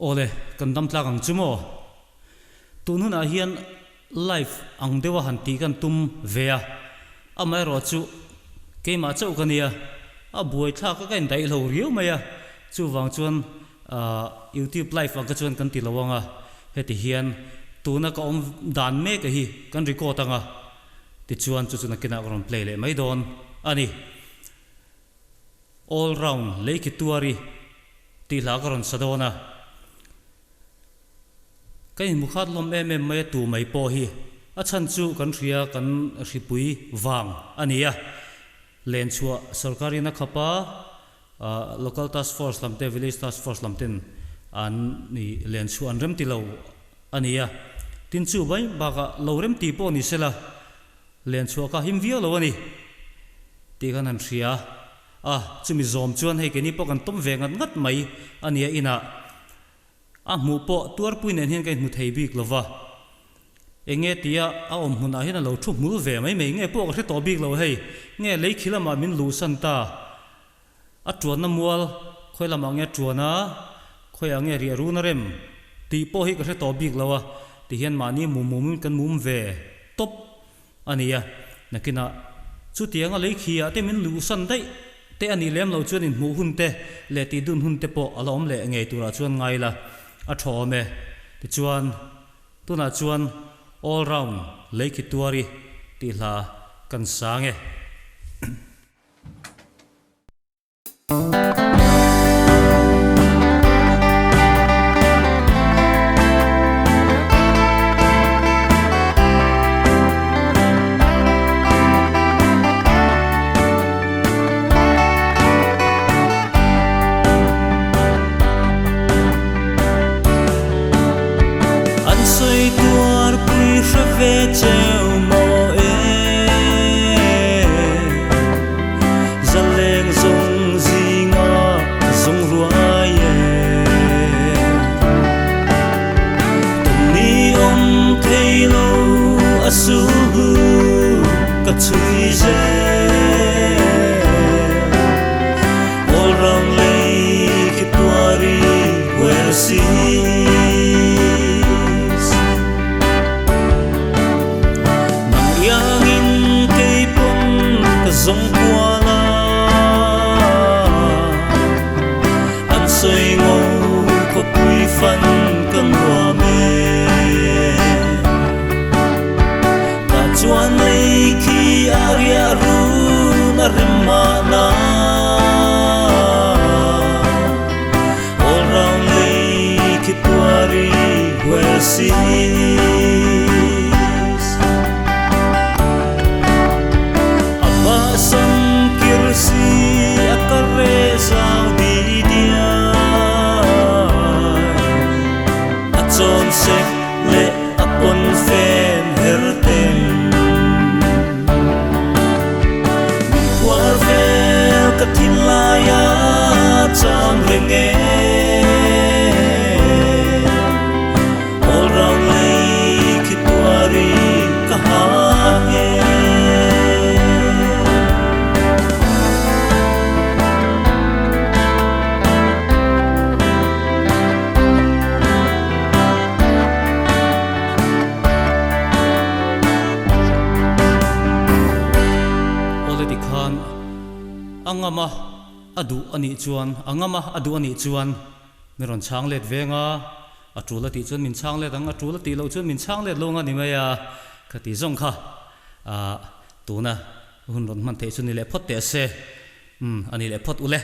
Awle, kan dam tlak ang chu maw? Tun hunah hian live ang deuha han tih kan tum ve a, amaherawhchu keimah chauh ka nia, a buaithlak a ka indaih lo riau mai a, chuvang chuan YouTube live ang kha chuan kan ti lo ang a, heti hian tuna ka awm dan mek a hi kan record ang a, tichuan chu chu nakinah ka rawn play leh mai dawn a ni. All round leikhi tuari tih hla ka rawn sa dawn a, ka inhmu khat lawm em em mai a tu mai pawh hi a chhan chu kan hria kan hripui vang a ni a, lenchhuah sorkarin a khap a, local task force lam te village task force lam ten an ni lenchhuah an remti lo a ni a, tin chu mai bakah lo remti pawh ni sela Lenchhuah kha him viau lo a ni tih khan han hria a, chumi zawm chuan hei keini pawh kan tawm ve ngat ngat mai a nia inah a hmuh pawh tuarpui nen hian ka inhmu thei bik lo va, enge tia a awm hmunah hian a lo thu hmul ve mai mai nge pawh ka hre tawh bik lo hei, nge lei khi lamah min luhsan ta. A tuanna mual khawi lamah nge tuan a, khawiah nge riah run a rem tih pawh hi ka hre tawh bik lo a, tihian mahni mum mumin kan mum ve tawp a ni a. Nakinah chutianga lei khiah te min luhsan daih te a nih lem lo chuan inhmuh hun te leh tih dun hun te pawh a la awm leh ngei turah chuan ngai la a tha awm e. Tichuan tunah chuan all round lei khi tuari tih hla kan sang e. An sawi tuar pui hre ve cheu maw e. Zaleng zung zinga zung ruai e. Tumni awm thei lo a su ka chhui zel. All round lei khi tuari well seas. Nang iangin kei pawn ka zawng kual a, an sawi ngo khawpui fan ka nuam e. Tah chuan lei khi a riah run a rem mahna. All round lei khi tuari well seas. A bahsam kirsi a ka re zau di diai. A chawn sek le a pawn fen her ten. Min khuar vel ka thinlai a cham reng e. All round lei khi tuari ka ha e. Awle tikhan a ngam a a duh a nih chuan a ngam a a duh a nih chuan min rawn chhang let veng a, a tul a tih chuan min chhang let ang, a tul a tih loh chuan min chhang let lo ang a ni mai a, ka ti zawng kha ah tuna hun rawn hman theih chu ni leh phawt teh se, umm a ni leh phawt ule.